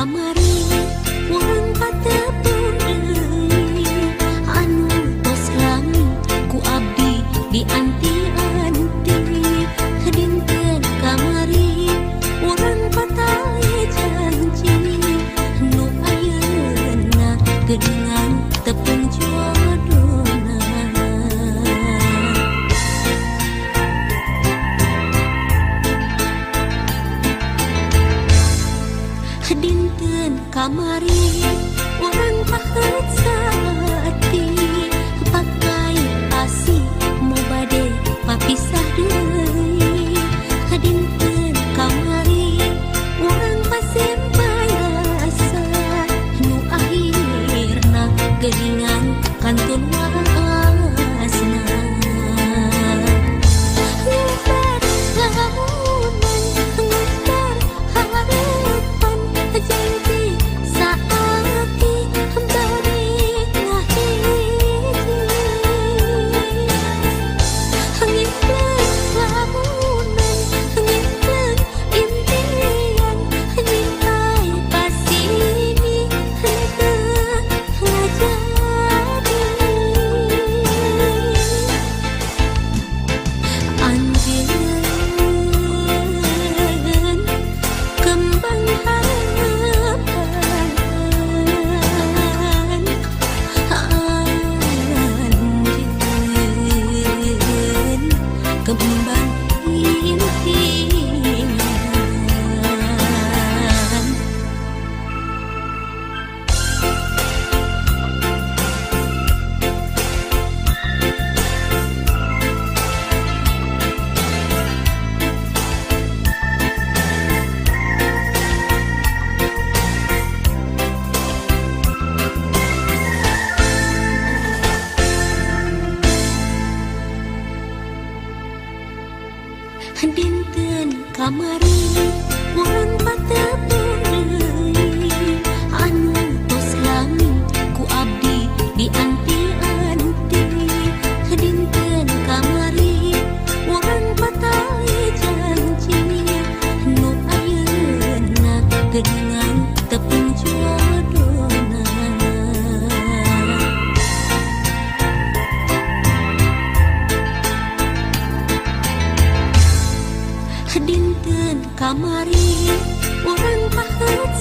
Kamari urang patepung deui anu tos lami ku abdi dianti-anti. Dinten kamari urang patali janji nu ayeuna geuningan tepung jodona. Dinten kamari urang pahet saati pakai pasi mau bade papisah deui. Dinten kamari urang pasimpai rasa nu akhirna geuningan kantun waasna. Ngubar lamunan, ngubar harapan, janji saati bari ngahiji. Ngimpleng lamunan, ngimpleng impian, nyimpai pasini henteu ngajadi. Anjeun kembang harapan, anjeun kembang impian. Dinten kamari urang patepung deui anu tos lami ku abdi dianti-anti. Dinten kamari urang patali janji nu ayeuna geuningan tepung jodona. Dinten kamari urang pahet.